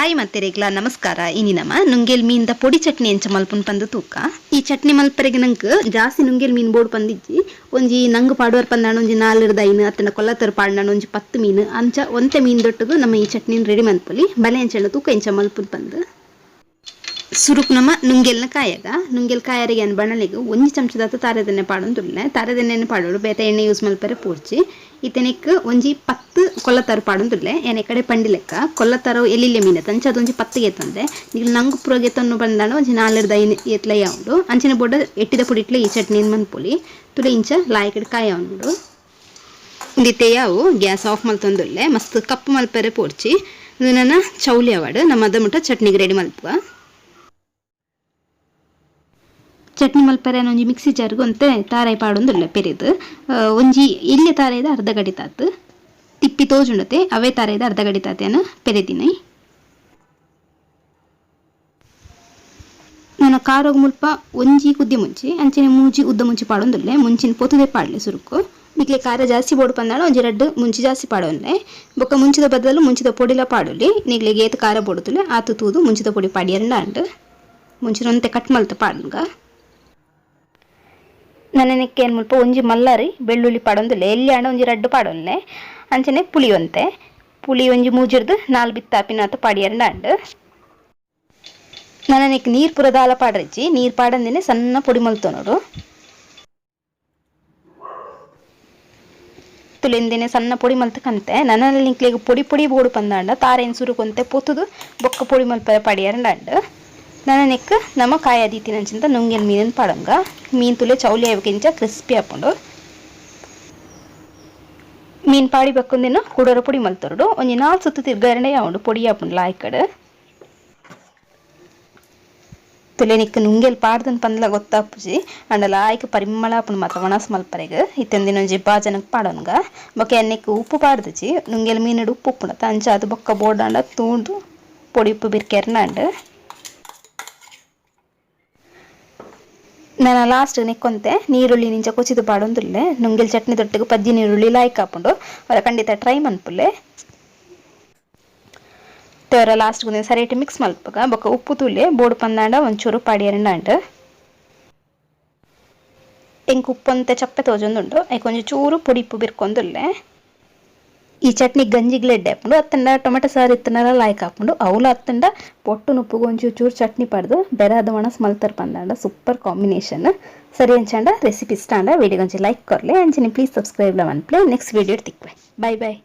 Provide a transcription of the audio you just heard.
Hi ಮತ್ತೆರೆಗ್ಲ ನಮಸ್ಕಾರ. ಇನಿ ನಮ ನುಂಗೆಲ್ ಮೀನ್ದ ಪೊಡಿ ಚಟ್ನಿ ಎಂಚ ಮಲ್ಪುನ್ ಪಂದ್ ತೂಕ. ಈ ಚಟ್ನಿ ಮಲ್ಪರೆಗ್ ನಂಕ್ ಜಾಸ್ತಿ ನುಂಗೆಲ್ ಮೀನ್ ಬೋಡು ಪಂದಿಜ್ಜಿ. ಒಂಜಿ ನಂಗ್ ಪಾಡುವರ್ ಪಂದಾಂಡ ಒಂಜಿ 4 ರ್ದ್ 5, ಅತ್ತಂಡ ಕೊಲ್ಲತರ್ ಪಾಡ್ಂಡ ಒಂಜಿ 10 ಮೀನ್, ಅಂಚ ಒಂತೆ ಮೀನ್ ದೊಟ್ಟುಗು ನಮ್ಮ ಈ ಚಟ್ನಿನ್ ರೆಡಿ ಮನ್ಪೊಲಿ. ಬಲೆ ಅಂಚ ತೂಕ ಎಂಚ ಮಲ್ಪುನ್ ಪಂದ್. ಸುರುಕು ನಮ ನುಂಗೆಲ್ನ ಕಾಯಗ. ನುಂಗೆಲ್ ಕಾಯರಿಗೆ ಅನ್ ಬಣಲೆಗ್ ಒಂಜಿ ಚಮಚದಾತ್ ತಾರೆದೆಣ್ಣೆ ಪಾಡೊಂದುಲ್ಲೆ. ತಾರೆದೆಣ್ಣೆನ್ ಪಾಡೊಡು, ಬೇತೆ ಎಣ್ಣೆ ಯೂಸ್ ಮಲ್ಪರೆ ಪೋಡ್ಚಿ. ಇತ್ತೆನೆಕ್ ಒಂಜಿ 10 ಕೊಲ್ಲತಾರು ಪಾಡೊಂದುಲ್ಲೆ. ಯಾನ್ ಎಕಡೆ ಪಂಡಿಲೆಕ್ಕ ಕೊಲ್ಲತಾರು ಎಲ್ಲಿಲ್ಲೆ ಮೀನ ಅಂಚ ಅದೊಂಜಿ 10 ಗೆತ್ತೊಂದೆ. ನಿಕ್ಲ್ ನಂಗ್ ಪೂರ ಗೆತ್ತೊನ್ನು ಪಂದಾಂಡ ಒಂಜಿ 4ರ್ದ್ 5 ಏತ್ಲ ಯಾವುಂಡು. ಅಂಚನೆ ಬೋಡ ಎಟ್ಟಿದ ಪುಡಿಟ್ಲೆ ಈ ಚಟ್ನಿನ್ ಮನ್ಪೊಲಿ. ತುಲೆ ಇಂಚ ಲಾಯ್ಕಡ್ ಕಾಯ ಉಂಡು. ಉಂದಿತ್ತೆ ಯಾವು, ಗ್ಯಾಸ್ ಆಫ್ ಮಲ್ತೊಂದುಲ್ಲೆ. ಮಸ್ತ್ ಕಪ್ಪು ಮಲ್ಪರೆ ಪೋಡ್ಚಿ. ಉಂದು ನನ ಚೌಲಿ ಅವಾಡ್ ನಮ್ಮ ಅದ ಮುಟ್ಟ ಚಟ್ನಿಗೆ ರೆಡಿ ಮಲ್ಪುವ. ಚಟ್ನಿ ಮಲ್ಪರೆ ಒಂಜಿ ಮಿಕ್ಸಿ ಜಾರ್ಗ್ ಒಂತೆ ತಾರಾಯಿ ಪಾಡೊಂದುಲ್ಲೆ ಪೆರೆದು. ಒಂಜಿ ಎಲ್ಯ ತಾರಾಯಿದ ಅರ್ಧ ಗಡಿತಾತ್, ತಿಪ್ಪಿ ತೋಜುಂಡತೆ, ಅವೇ ತಾರಾಯಿದ ಅರ್ಧ ಗಡಿತಾತೇನ ಪೆರೆದಿನೈ. ನನ ಖಾರೊಗು ಮುಲ್ಪ ಒಂಜಿ ಕುದ್ದೆ ಮುಂಚಿ ಅಂಚನೆ ಮೂಜಿ ಉದ್ದ ಮುಂಚಿ ಪಾಡೊಂದುಲ್ಲೆ. ಮುಂಚಿನ ಪೊತುದೆ ಪಾಡ್ಲೆ ಸುರುಕು. ನಿಕ್ಲೆ ಖಾರ ಜಾಸ್ತಿ ಬೋಡು ಪಂದಾಂಡ ಒಂಜಿ ರಡ್ಡ್ ಮುಂಚಿ ಜಾಸ್ತಿ ಪಾಡೊನ್ಲೆ. ಬೊಕ್ಕ ಮುಂಚಿದ ಬದಲು ಮುಂಚಿದ ಪೊಡಿಲ ಪಾಡೊಲಿ. ನಿಕ್ಲೆಗ್ ಏತ್ ಖಾರ ಬೋಡುತ್ತಲೆ ಆತು ತೂದು ಮುಂಚಿದ ಪೊಡಿ ಪಾಡಿಯರಂಡ ಆಂಡ್. ಮುಂಚಿನ ಒಂತೆ ಕಟ್ ಮಲ್ತ್ ಪಾಡುಗ. ನನ ಏನ್ ಮುಲ್ಪ ಒಂಜಿ ಮಲ್ಲರಿ ಬೆಳ್ಳುಳ್ಳಿ ಪಾಡೊಂದುಲ್ಲೆ. ಎಲ್ಲಿ ಆಂಡ ಒಂಜಿ ರಡ್ಡ್ ಪಾಡೊನ್ಲೆ. ಅಂಚನೆ ಪುಳಿ ಒಂತೆ, ಪುಳಿ ಒಂಜಿ 3ರ್ದ್ 4 ಬಿತ್ತಾಪಿನಾತ್ ಪಾಡಿಯರಂಡ ಆಂಡ್. ನನನೆಕ್ ನೀರ್ ಪೂರ ದಾಲ ಪಾಡ್ರೆಜ್ಜಿ. ನೀರ್ ಪಾಡಂದಿನೆ ಸಣ್ಣ ಪೊಡಿ ಮಲ್ತೊನೊಡು. ತುಲೆಂದಿನೆ ಸಣ್ಣ ಪೊಡಿ ಮಲ್ತ್ ಕಂತೆ. ನನಲ ನಿಕ್ಲೆಗ್ ಪೊಡಿ ಪೊಡಿ ಬೋಡು ಪಂದಾಂಡ ತಾರೆನ್ ಸುರುಕೊಂತೆ ಪೊತ್ತುದು ಬೊಕ್ಕ ಪೊಡಿ ಮಲ್ಪರೆ ಪಾಡಿಯರಂಡ ಆಂಡ್. ನನನೆಕ್ ನಮ ಕಾಯ ದೀತಿನಂಚಿಂತ ನುಂಗೆಲ್ ಮೀನನ್ ಪಾಡೊಂಗ. ಮೀನ್ ತುಲೆ, ಚೌಲಿ ಆಯ್ಬೊಕ ಕ್ರಿಸ್ಪಿ ಆಪುಂಡು. ಮೀನ್ ಪಾಡಿ ಬೊಕ್ಕೊಂದಿನ ಕುಡೊರ ಪೊಡಿ ಮಲ್ತೊರಡು. ಒಂಜಿ ನಾಲ್ ಸುತ್ತು ತಿರ್ಗಾರಂಡ ಯಾವುಂಡು, ಪೊಡಿ ಆಪುಂಡು ಲಾಯ್ಕಡ್. ತುಲೆ, ನಿಕ್ ನುಂಗೆಲ್ ಪಾಡ್ದನ್ ಪಂದ್ಲ ಗೊತ್ತಾಪುಜಿ, ಅಂಡ ಲಾಯ್ಕ್ ಪರಿಮಳ ಆಪುಂಡು ಮಾತ್ರ ವಣಸ್ ಮಲ್ಪರೆಗ್. ಇತ್ತೊಂದಿನ ಒಂಜಿ ಬಾಜನಕ್ ಪಾಡೊನ್ಗ. ಬೊಕ ಎನ್ನೆಕ್ ಉಪ್ಪು ಪಾಡ್ದಿಜಿ. ನುಂಗೆಲ್ ಮೀನುಡು ಉಪ್ಪು ಉಪ್ಪುಂಡತ, ಅಂಚ ಅದು ಬೊಕ್ಕ ಬೋಡಾಂಡ ತೂಂಡು ಪೊಡಿ ಉಪ್ಪು ಬಿರ್ಕೆರ್ನಾಂಡ್. ನನ ಲಾಸ್ಟ್ ನೆಕ್ಕೊಂತೆ ನೀರುಳ್ಳಿ ನಿಂಚ ಕೊಚಿದು ಪಾಡೊಂದುಲ್ಲೆ. ನುಂಗೆಲ್ ಚಟ್ನಿ ದೊಟ್ಟಿಗೆ ಪಜ್ಜಿ ನೀರುಳ್ಳಿ ಲಾಯ್ಕ್ ಆಪುಂಡು. ಅವರ ಖಂಡಿತ ಟ್ರೈ ಮನ್ಪುಲೆ. ತೋರ ಲಾಸ್ಟ್ ಸರಿಯಾಗಿ ಮಿಕ್ಸ್ ಮಲ್ಪಗ. ಬೊಕ್ಕ ಉಪ್ಪು ತೂಲೆ, ಬೋಡು ಪಂದಾಂಡ ಒಂಚೂರು ಪಾಡಿಯರಂಡ. ಎಂಕ್ ಉಪ್ಪಂತೆ ಚಪ್ಪೆ ತೋಜೊಂದುಂಡು, ಐಕ್ ಒಂಜಿ ಚೂರು ಪೊಡಿ ಉಪ್ಪು ಬಿರ್ಕೊಂದುಲ್ಲೆ. ಈ ಚಟ್ನಿ ಗಂಜಿಗ್ಲ ಎಡ್ಡೆ ಆಪುಂಡು, ಅತ್ತಂಡ ಟೊಮೆಟೊ ಸಾರು ಇತ್ತಂಡಲ ಲಾಯ್ಕ್ ಆಪುಂಡು. ಅವ್ಲ ಅತ್ತಂಡ ಪೊಟ್ಟು ನುಪ್ಪುಗು ಒಂಚೂರು ಚೂರು ಚಟ್ನಿ ಪಾಡ್ದು ಬೆರಾದ ಒಣಸ್ ಮಲ್ತರ್ ಪಂದಾಂಡ ಸೂಪರ್ ಕಾಂಬಿನೇಷನ್. ಸರಿ, ಅಂಚಾಂಡ ರೆಸಿಪಿ ಇಷ್ಟ ಆಂಡ ವಿಡಿಯೋ ಒಂಜಿ ಲೈಕ್ ಕೊರ್ಲೆ. ಅಂಚನೆ ಪ್ಲೀಸ್ ಸಬ್ಸ್ಕ್ರೈಬ್ ಲ ಮನ್ಪುಲೆ. ನೆಕ್ಸ್ಟ್ ವಿಡಿಯೋ ತಿಕ್ವೆ. Bye boy.